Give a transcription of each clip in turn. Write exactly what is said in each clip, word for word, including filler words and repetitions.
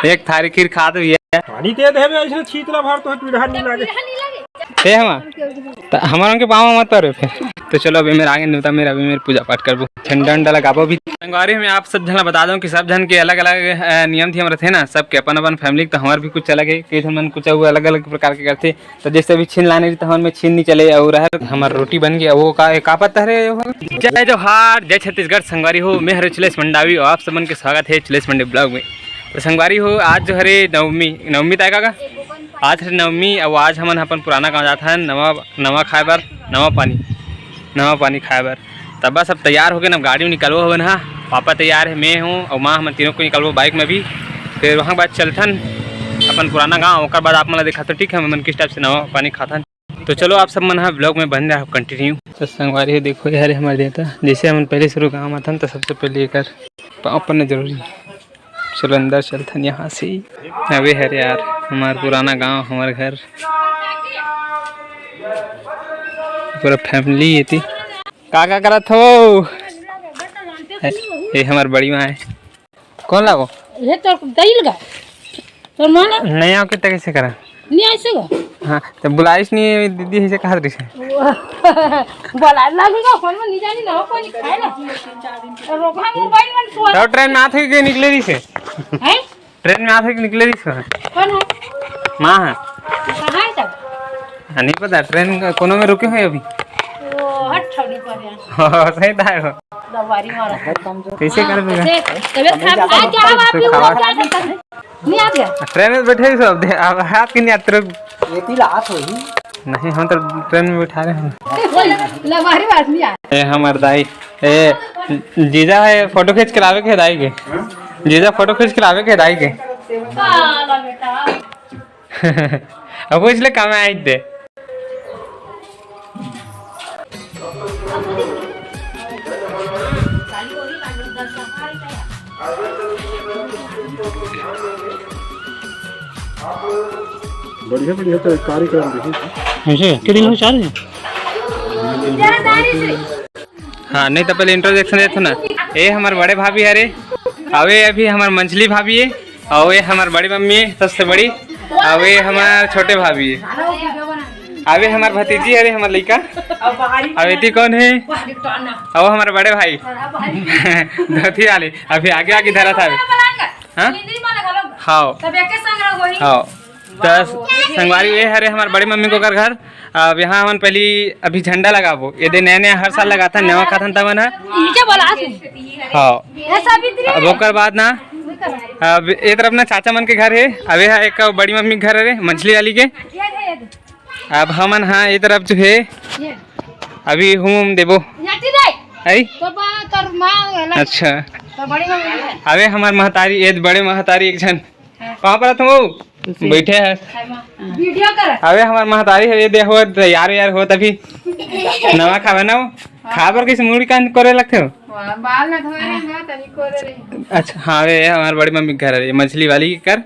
एक थारी खीर खा दो ये। पानी दे देबे, ऐसे छीतला भर तो पीढ़ा नहीं लागे। हे हमा, त हमार उनके पाँव मत परे फिर। तो चलो, अभी मेरा आगे न्योता मेरा, अभी मेरे पूजा पाठ करबो, झंडा उंडा लगाबो। अभी संगवारी में आप सब झन ला बता दो कि सब झन के अलग-अलग, अ, नियम धियम रथे ना, सबके अपन-अपन family के। तो हमार भी कुछ अलग है, कई झन मन कुछ अलग-अलग प्रकार के करथे। तो जैसे अभी छीन लाने रही, तो हमन में छीन नहीं चले। और हर हमार रोटी बन गया, वो का, का पत्ता हरे वो? जय जोहार, जय छत्तीसगढ़ संगवारी हो, मैं हरे अखिलेश मंडावी और आप सबन के स्वागत है अखिलेश मंडे vlog में। तो संगवारी हो, आज जो हरे नवमी, नवमी ताय का, आज हरे नवमी, अउ आज हमन अपन पुराना गांव जात हन नवा, नवा खाए बर, नवा पानी, नवा पानी खाए बर। तब बस अब तैयार होके ना गाड़ी में निकलबो हवन हा। पापा तैयार है, मैं हूँ और माँ, हमन तीनों को निकलबो bike में भी। फिर वहाँ के बाद चलथन अपन पुराना गांव, ओकर बाद आप मन ला दिखाथन, ठीक है, हमन किस type से नवा पानी खाथन। तो चलो, आप सब मन हा vlog में बने रहो continue। तो संगवारी हो, देखो, ये हरे हमर देवता। जैसे हमन पहले शुरू गांव आथन, तो सबसे पहले एकर पाँव पड़ना जरूरी है। चलो, अंदर चलथन यहाँ से ही। अबे हरे यार, हमार पुराना गांव, हमार घर, पूरा family एती। का का करत हो? ए, ये हमार बड़ी माँ है। कौन लागो? ये तो दई लगा। तोर माँ ना? नहीं आओ, कितना कैसे करा? नहीं आइसे गा? हाँ, तो बुलाइस नहीं, दीदी ऐसे कहा रही है। बुलाए लागेगा, फोन में नहीं जानी ना, कोई नहीं खाए ना। तो रोका mobile में तो। तो train में आते के निकले रही से? हैं? Train में आते के निकले रही से? कौन है? माँ है। कहाँ है तब? हाँ, नहीं पता, train का कोनो में रुके हो अभी? वो हट छोड़ी पर है। हाँ, सही था वो। दवारी मारो। कैसे कर देगा? कैसे? तबीयत खराब है, क्या हुआ? आप लोग क्या करते हैं? नहीं आ गया। Train में बैठे ही सब दे, अब हाथ की नहीं आते। ये तिला हाथ होई। नहीं, हम तो train में बैठा रहे हैं। लबारी बात नहीं आ। ए, हमर दाई, ए, जीजा है, photo खींच के लावे के दाई के। जीजा photo खींच के लावे के दाई के। काला बेटा। अब वो इसलिए काम आए दे। बढ़िया, बढ़िया तो कार्यक्रम देखी। ऐसे के दिन हो चालू है? हाँ, नहीं तो पहले introduction देत हो ना। ए हमर बड़े भाभी हरे, अउ ए अभी हमर मंझली भाभी है, अउ ए हमर बड़ी मम्मी है सबसे बड़ी, अउ ए हमर छोटे भाभी है, अउ ए हमर भतीजी हरे, हमर लइका, अउ एती कौन है? अउ हमर बड़े भाई धोती वाले अभी आगे आगे धरा था। हाँ? हाँ। हाँ। त संगवारी, ये हरे हमर बड़ी मम्मी के ओकर घर। अब यहाँ हमन पहली अभी झंडा लगाबो, ये दे नया नया हर साल लगाथन, नवा खाथन तमन ह। इनके बोला तू। हाँ। ये सावित्री। अब ओकर बाद ना, अब ए तरफ ना चाचा मन के घर है, अब ये एक बड़ी मम्मी के घर है, मंझली वाली के। ये है, ये दे। अब हमन हाँ, ये तरफ जो है, ये। अभी हूँ देबो। याती नहीं। आई? तो बा, तोर माँ है ना? अच्छा। तो बड़ी मम्मी है। अबे हमार महतारी, ये बड़े महतारी एक झन। हाँ। कहाँ पर तुम? बैठे हैं। वीडियो कर। अबे हमार महतारी है, ये देखो, तैयार यार हो तभी। नवा खावे ना हो। हाँ। खा बर कैसे मुड़ी कान करे लगते हो? वाह, बाल ना धोए रहे ना, तनी करे रहे। अच्छा, हाँ, ये हमार बड़ी मम्मी के घर है, ये मंझली वाली के घर।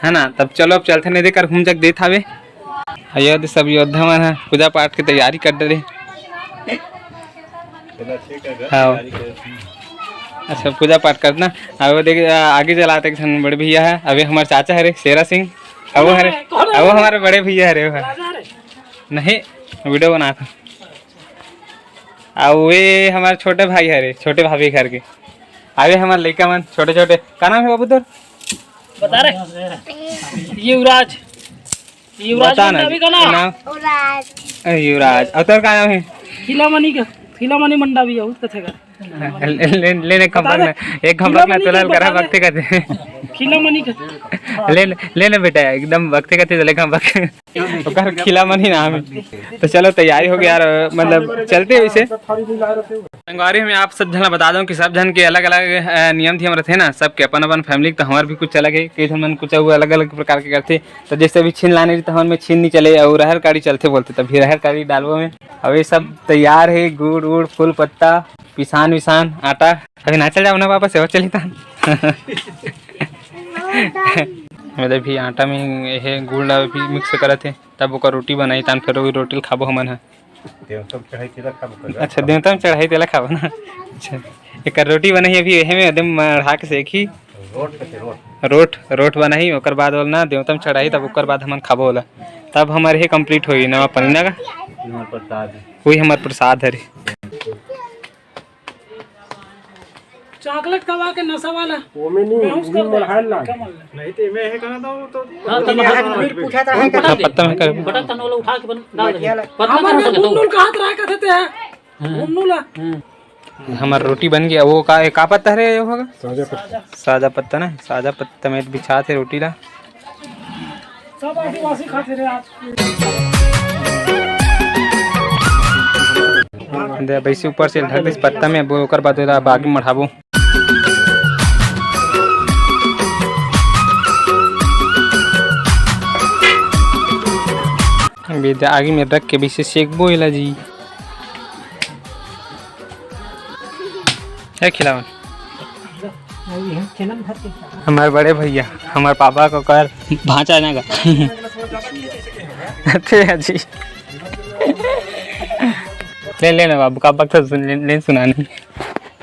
है ना? तब चलो, अब चलते नहीं देकर घूम जग देत हावे। अयोध्या, सब योद्धा मन ह पूजा पाठ के तैयारी कर डरे। हाँ। अच्छा, पूजा पाठ करना। अब वो देख, आ, आगे चलाते एक झन बड़े भैया है। अबे हमारे चाचा हरे, शेरा सिंह। अब वो हरे, अब वो हमारे बड़े भैया हरे, वो है। नहीं, वीडियो बनाता। आ, वे हमारे छोटे भाई हरे, छोटे भाभी घर के। अबे हमारे लइका मन, छोटे छोटे। का नाम है बाबू तोर? बता रहे। युवराज। युवराज बता ना मंडावी जी, का नाम? नाम? युवराज। अरे युवराज। और तोर का नाम है? खिलामणि का, खिलामणि मंडावी है, उस कथे का। ले, ले, ले, एक खंभा बता ना, दे। एक खंभा ना खिलामणि तोला का करा बता दे। भक्ति करते। खिलामणि का। ले, ले, ले ना बेटा, एकदम भक्ति करते चले खंभा। ओकर खिलामणि नाम है। तो चलो, तैयारी हो गया यार, मतलब, चलते हैं वैसे। संगवारी में आप सब झन ला बता दो कि सब झन के अलग-अलग, अ, नियम धियम रथे ना, सबके अपन-अपन family के। तो हमार भी कुछ अलग है, कई झन मन कुछ अउ अलग-अलग प्रकार के करथे। तो जैसे अभी छीन लाने रही, तो हमन में छीन नहीं चले, अउ रहर काड़ी चलथे बोलथे, तब भी रहर काड़ी डालबो में। अब ये सब तैयार है, गुड़ उड़, फूल पत्ता, पिसान विसान, आटा। अभी ना चल जाओ ना वापस, और चली तान। मतलब भी आटा में ये गुड़ ला भी mix करत है। तब ओकर रोटी बनाई, तान फिर ओही रोटी ल खाबो हमन ह। देवता म चढ़ाई तेला खाबो का? अच्छा, देवता म चढ़ाई तेला खाबो ना। अच्छा, एकर रोटी बनाई अभी, एहे में एकदम मढ़ा के सेकही। रोट कथे, रोट। रोट, रोट बनाही, ओकर बाद ओला ना देवता म चढ़ाही, तब ओकर बाद हमन खाबो ओला। तब हमर हे complete होही नवा पनीर ना का। ये हमर प्रसाद है। वही हमर प्रसाद हरे। चॉकलेट खवा के नशा वाला। ओमे नहीं, बेहोश कर दे। मढ़ाल ला। नहीं तो एमे हे कहना तो, तो हाँ, तो ये मढ़ा हाथ दो। पीठ पूछा था, हाँ, पत्ता में कर। बटन तन वाला उठा के बन, डाल दे। मटिया ला। पत्ता हमारे कहाँ से गुन्नुल का हाथ रहा कहते हैं। हाँ। गुन्नुल ला। हाँ। हमर रोटी बन गया। वो का, का पत्ता हरे वो होगा? साजा पत्ता। साजा पत्ता ना, साजा पत्ता में बिछात हे रोटी ला। सब आदिवासी खाते रहे आज। दे, वैसे ऊपर से ढक दिस पत्ता में, अब ओकर बाद ओला आगी में मढ़ाबो। अभी दे आगी में रख के वैसे सेकबो एला जी। है खिलावन। हमारे बड़े भैया, हमारे पापा को कर भांचा ना का। अच्छे है जी। ले लेना बाबू, का बक सुन ले, ले सुना नहीं।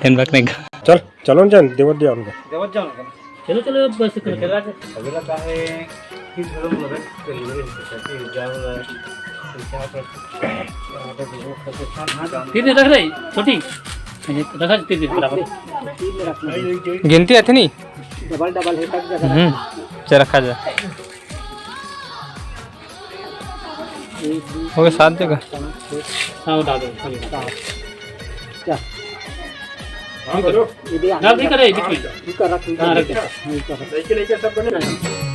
ध्यान रखने का। चल, चलो न जान, देवत दिया उनका। चलो, चलो, बस कर, कर। अगला का है कि धर्म मदद करिए, जाओ, तीन रख रहे, छोटी। रखा तीन बराबर। गिनती है नहीं? डबल डबल है, सब जगह हम्म, रखा। चल रखा जा। हो गए सात जगह। हाँ, उठा दो, उठा दो। क्या? हाँ, बोलो। ये भी ना, भी करे, बीच में। ये कर रख, ये हाँ, कर रख रख। दे। हाँ, ये कर रख। लड़के, लड़के सब बने।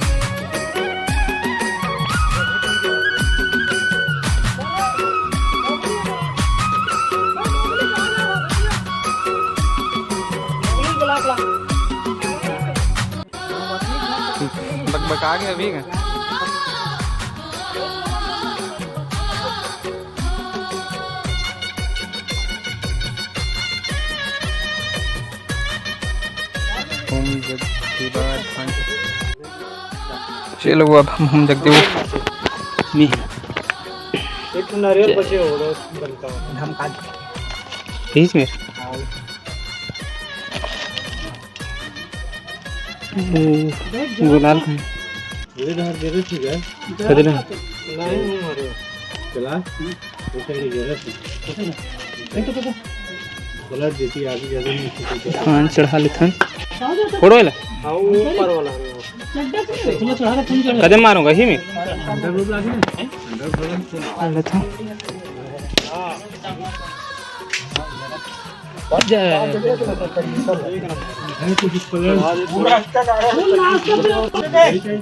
बकबका के अभी का। होम जग के बाद खान। चलो, अब हम होम जग देबो। नहीं। एक ठो नारियल बचे हो, बनता हो। धमका दे। बीच में। हाँ। गुलाल का। ये धार दे रहे थे क्या? कदे ना। नहीं, नहीं मारे। चला। ये तो नहीं दे रहे थे। चला, देती आगे ज्यादा नहीं। हाँ, चढ़ा लेथन। फोड़ो एला। हाँ, वो ऊपर वाला है वो। कदे मारूंगा ही में। अंदर लोग लागे ना। अंदर भरन से। चढ़ा लेथन।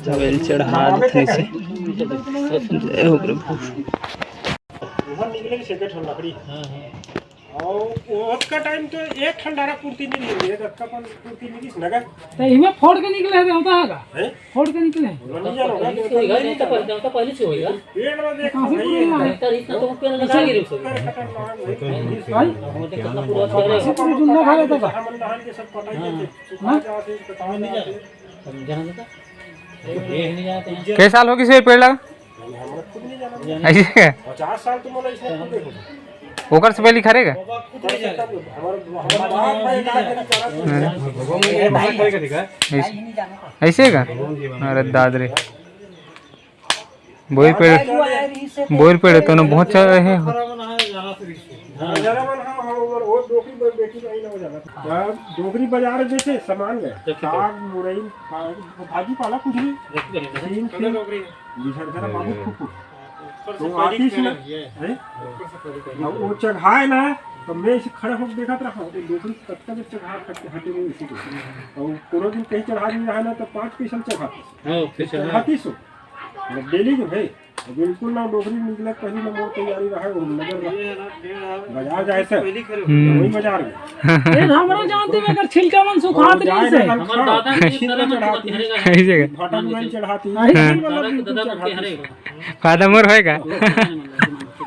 जल चढ़ा देथन इसे। जय हो प्रभु। और ओतका टाइम तो एक ठन डारा पूर्ति नहीं रही, एक अक्का पन पूर्ति नहीं रही, नगर। तो इमे फोड़ के निकले हे, होता होगा। हैं? फोड़ के निकले। वो नहीं जानो, पहले से होगा, नहीं तो पहले, तो पहले से होगा। पेड़ में देख कहाँ से भाई, पूरा है? इतना, इतना तो पेड़ लगा के रख सकते हैं। खतरनाक भाई। भाई? हम तो कितना पूरा चढ़े। ऐसे पूरा जुन्ना खा लेता था। हम नहान के सब पटाई देते। हाँ। सुखा जाते, पटाई जाते। हम जाना था। ये नहीं जाते हैं। कै साल होगे से पेड़ लगा? ऐसे का? पचास साल तो मोला इसने खुद देखो। ओकर से पहले खरे का? हमारा, हमारा बाप भाई कहा कि नहीं जाना। हाँ। ऐसे, ऐसे का? अरे दाद रे। बोर पेड़, बोर पेड़ तो ना बहुत सारा है। हाँ, जरा मन, हाँ, हाँ, वो, वो डोकरी ब-, बेटी का ही ना हो जाना। हाँ, डोकरी बाजार जैसे सामान ले, साग, मुरई, भा-, भाजी पाला कुछ भी। सीम, सीम, बिछड़ जरा बाबू फुफू। तो आती से ना, हैं? अब वो चढ़ाए ना, तो मैं इसे खड़ा होकर देखत रहा, तो डोकरी कत्ता में चढ़ा हटे, हटे नहीं इसी को। और पूरा दिन कहीं चढ़ा नहीं रहा ना, तो पाँच पैसा चढ़ाती। हाँ, फिर चढ़ा। चढ़ाती सो। मतलब डेली के भाई, बिल्कुल ना डोकरी निकले, पहली ना मोर तैयारी रहे, वो नजर रहे। बाजार जाए से, हम्म। वही बाजार में। ये हमरा जानते में अगर छिलका मन सुखात और नहीं जाए से। ना, हमारे दादा के छिलका दादा मन चढ़ाती। ऐसे का? भाटा में चढ़ाती। ऐसे हाँ। मतलब दादा के बिल्कुल दादा मन चढ़ाती। के हरे। फायदा मोर होएगा। दादा मन के हरे।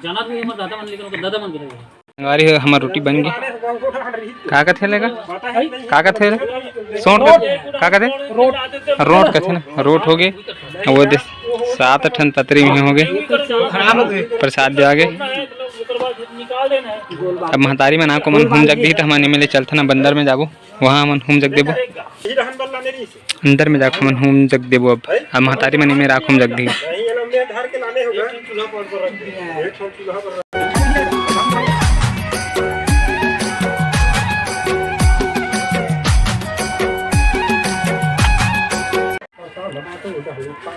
जाना भी हमारे दादा मन, लेकिन ओकर दादा मन के हरे। संगवारी हो, हमर रोटी बन गे। का कथे लेगा? का कथे ले? सोंठ का, का कथे? रोट। रोट कथे ना, रोट हो गे। वो दे, सात ठन पतरी में हो गे। प्रसाद दे आगे। अब महतारी मन आके मन हूम जग दिही, त हमन एमे ले चलथन, अब अंदर में जाबो, वहाँ हमन हूम जग देबो। अंदर में जाके हमन हूम जग देबो। अब, अब महतारी मन एमे राख हूम जग दिही।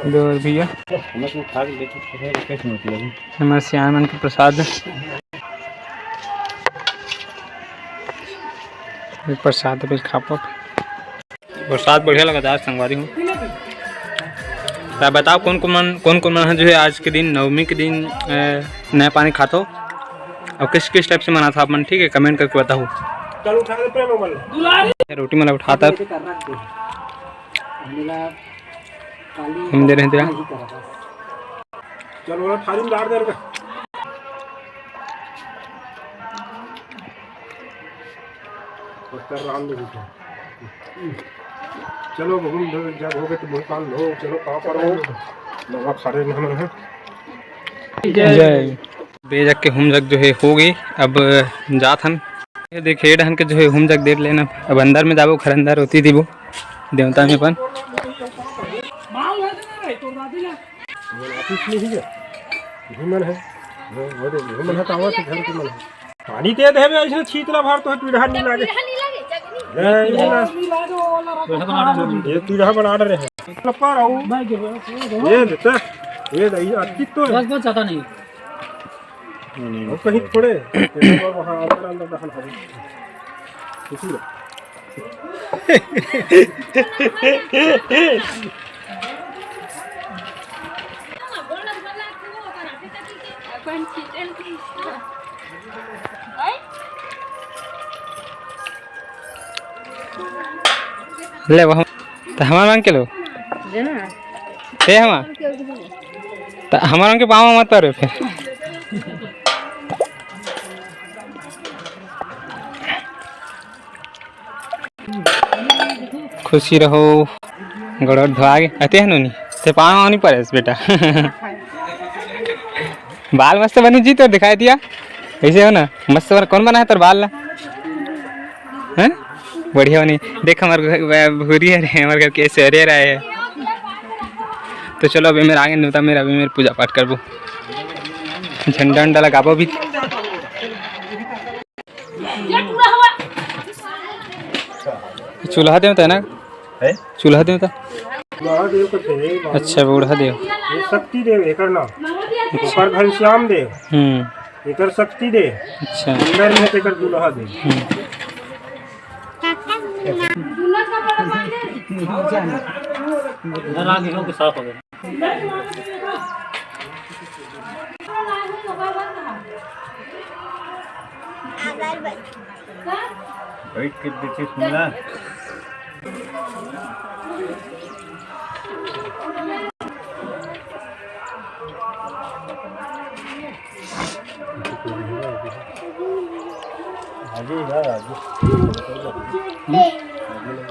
दो भैया, हमर सियान मन के प्रसाद, प्रसाद भी खापत। प्रसाद बढ़िया लगा यार संगवारी हो। त बताओ कौन कौन मन, कौन कौन मन ह जो है आज के दिन, नवमी के दिन, अ, नया पानी खाथो और किस किस टाइप से मनाथो आप मन, ठीक है, कमेंट करके बताओ। रोटी मन उठाता। हम दे रहे हैं तेरा। चल, ओला थाली में डाल दे रे। पत्थर राम दे दीजिए। चलो, घूम दो, जब हो गए तो भूखान हो, चलो, पाँव पड़ो। बाबा खड़े में हमन हैं। जय। बे जग के हूम जग जो है हो गई, अब जात हन। ये देखिए, ये डहन के जो है हूम जग देख लेना, अब अंदर में जाबो, घर अंदर होती दीबो देवता में अपन। ऑफिस में ही है। घूमन है। वो, वो दे, घूमन है तो आवत है, घर के मन है। पानी दे देबे, ऐसे शीतला भर तो पीढ़ा नहीं लागे। पीढ़ा नहीं लागे, जगनी। नहीं, नहीं लागे। ये पीढ़ा बना रहे हैं। पर आओ। ये देता, ये दही अच्छी तो है। बस, बस, ज्यादा नहीं। नहीं, नहीं, और कहीं थोड़े, ये तो वहाँ अंदर, अंदर दहन हवे। इसी में। ले, वो हम, त हमार मांग के लो। देना। हे हमार। त हमार मांग के पाँव मत परे फिर। खुशी रहो। गोड़ धोआ गे। अते है नोनी। ते पाँव नहीं परेस बेटा। बाल मस्त बने जी तो दिखाई दिया। ऐसे हो ना। मस्त बना, कौन बना है तोर बाल ला? हैं? बढ़िया बनी। देख हमार घर, वह भूरी है रे, हमार घर के ऐसे हरे रहे है। तो चलो अभी मेरा आगे नोता मेरा, अभी मेरे पूजा पाठ करबो। झंडा उंडा लगाबो अभी। चूल्हा देवता है ना? है? चूल्हा देवता? महादेव का थे, अच्छा, बूढ़ा देव। ये शक्ति देव, एकर नाम। अच्छा। ओकर घनश्याम देव। हम्म। एकर शक्ति देव। अच्छा। अंदर में एकर दूल्हा देव। हम्म। इधर आ गए हो कि साफ हो गए? बैठ के देखिए, सुनना।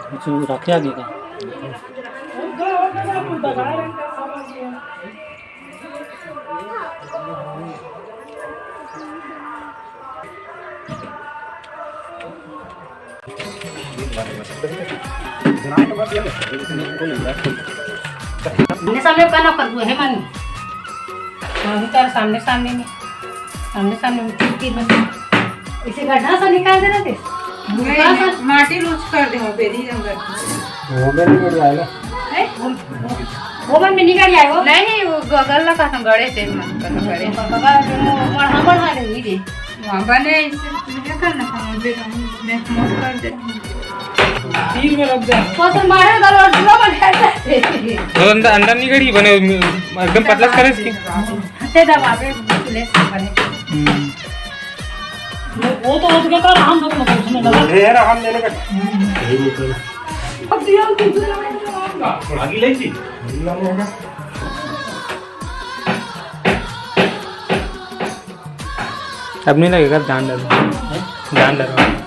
अच्छा, रखे आगे का। सामने सामने का ना कर दो, हे मन। हाँ, भी कर सामने सामने में, सामने सामने में तीर तीर में। इसे गड्ढा सा निकाल देना थे। नहीं, सा माटी लूच कर दे, वो बेरी जंगल। वो में नहीं गड़ जाएगा। हैं? वो, वो, वो में नहीं गड़ जाएगा। नहीं, वो गगल लगा था, गड़े थे, मन कर गड़े। तो बाबा, जो मो-, मढ़ा, मढ़ा नहीं दे। वहाँ बने इसे पूजा करना था, मुझे तो हम देख मौत कर दे। तीर में रख दे। तो तुम मारे उधर और दूर बन जाते। वो अंदर, अंदर नहीं गड़ी बने, एकदम पतला करे इसकी। हंसे दबावे, ले से बने। हम्म। वो, वो तो उसके कारण हम लोग मतलब उसमें लगा। ढेर हम लेने का। अब दिया कुछ आगे ले जी। अब नहीं लगेगा, जान डरो, जान डरो।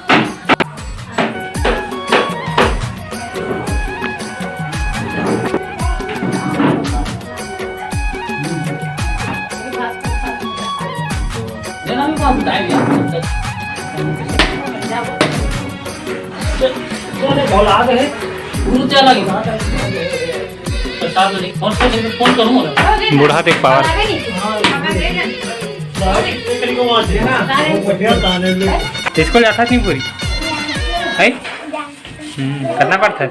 बूढ़ा देख पावर। स्कूल जाता नहीं पूरी है। हम्म, करना पड़ता है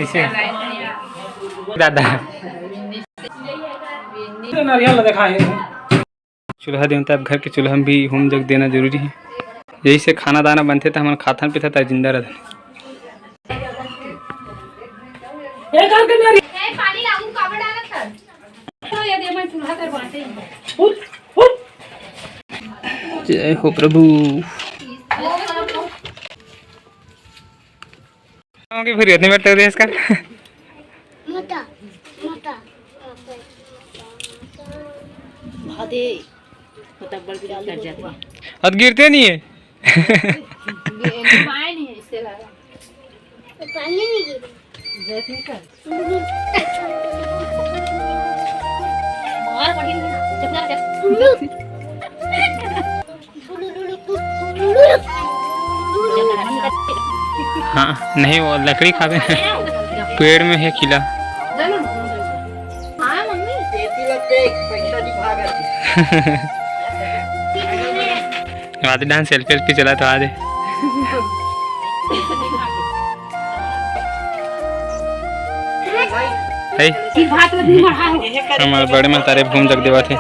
इसे। दादा। नारियल देखा है। चूल्हा देवता, अब घर के चूल्हा में भी होम जग देना जरूरी है। यही से खाना दाना बनथे त हमन खाथन पीथन त जिंदा रहथन। ए, पानी लागू काबर डालत हस? तो ये दे, मैं चूल्हा कर बाटे। उठ, उठ। जय हो प्रभु। होगे फिर इतने बार तक देश का। मोटा, मोटा। भादे, मोटा बड़ बिल्ली कर जाती है। अब गिरते नहीं है। पाए नहीं है, इससे लगा। तो पानी नहीं गिरे। जैसे कर। मार पड़ी, चपला कर। हाँ, नहीं, वो लकड़ी खाते हैं। पेड़ में है किला। हाँ, मम्मी। आज डांस सेल्फी वेल्फी चला तो आज। है। हमारे बड़े महतारी घूम तक देवत हे।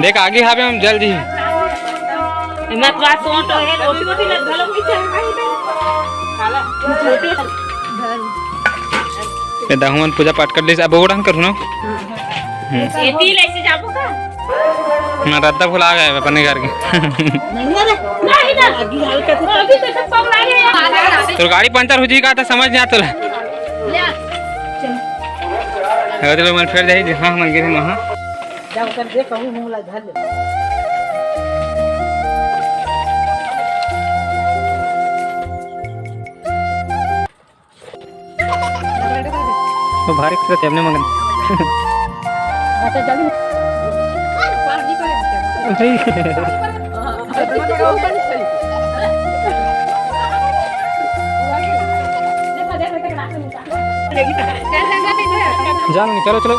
देख, आगे हावे हम जल्द ही। मैं तो आज सोच रहे हैं, रोटी वोटी लग घलो नहीं चल रही है। ये दहुमन पूजा पाठ कर लीस, अब ओढ़न करू ना। हम्म। ये तिल ऐसे जाबो का? ना, रद्दा भुला गए अपने घर के। नहीं ना रे। नहीं ना। अभी हल्का से। अभी तो सब पगला गए हैं। तोर गाड़ी पंचर हो जी का, तो समझ नहीं आता ला। ले आ। चलो। अगर तो मन फिर जाई, हाँ, मन गिरी वहाँ। जा, ओकर दे, कहूँ, मुँह ला धर ले। तो भारी खुश रहते हमने मगन। जाओ नहीं, चलो, चलो।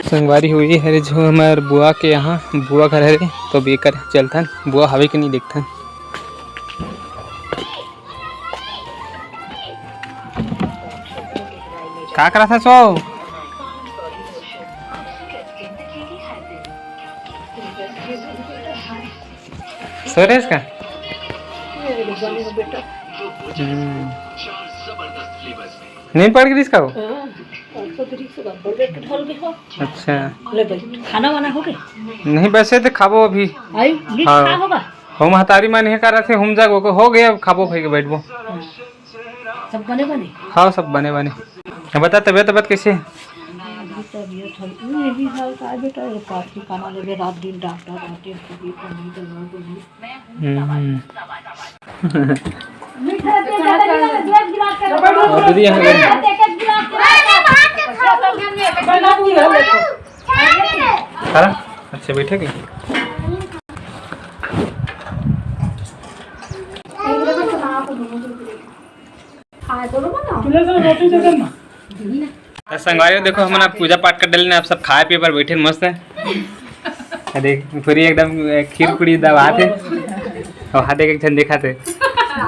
संगवारी हुई हरे जो हमर बुआ के यहाँ बुआ घर हरे, तो बेकर चलथन, बुआ हवे कि नहीं देखथन। का करत हस ओ? सो रेस का? हम्म। नींद पड़ गिस का वो? हाँ, परसों तो रिक्स बा, बोल रहे कि ढल गए हो। अच्छा। ले भाई, खाना वाना हो गए? नहीं, वैसे तो खाबो अभी। आई, रिक्स हाँ। खा होगा? हो महतारी मन हे करत हे, हम जागो को हो गए, अब खाबो खाई के बैठबो। सब बने बने? हाँ, सब बने बने। अब बता, तबियत, तबियत कैसे है? मेरी तबियत है, ये भी हाल का है बेटा, ये पास की खाना ले ले, रात दिन डॉक्टर आते हैं, कभी कभी दवा, कभी हम्म। और दीदी यहाँ बैठ। हाँ? अच्छा, बैठे के? त संगवारी हो, देखो, हमन अब पूजा पाठ कर डले ना, अब सब खाए पिए बर बैठे मस्त है। आ देख, पूरी एकदम खीर पूरी दबात है। और हाथ देख, एक झन देखा थे,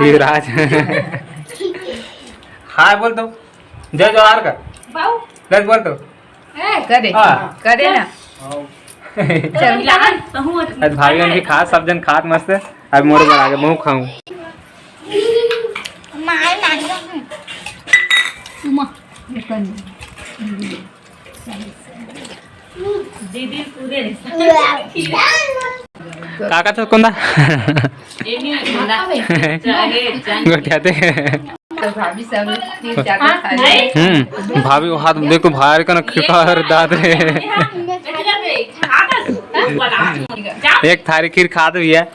युवराज। हाय बोल तो, जय जोहार कर। बाऊ। जय बोल तो। करे, हाँ। करे ना। चल, ला। आज भाभी मन भी खात, सब जन खात मस्त है। अब मोर बर आगे, मैं खाऊं। माय माय। उमा, ये कर। दीदी पूरे का का तो कोंदा? ये नहीं कोंदा। चाहे, चाहे। गोठियाते। तो भाभी सब तीन चार हाँ, खा ले। हम्म, भाभी वो हाथ देखो, भारी कन खिरखा हर दाद रे। एक थारी खीर खा दो भैया।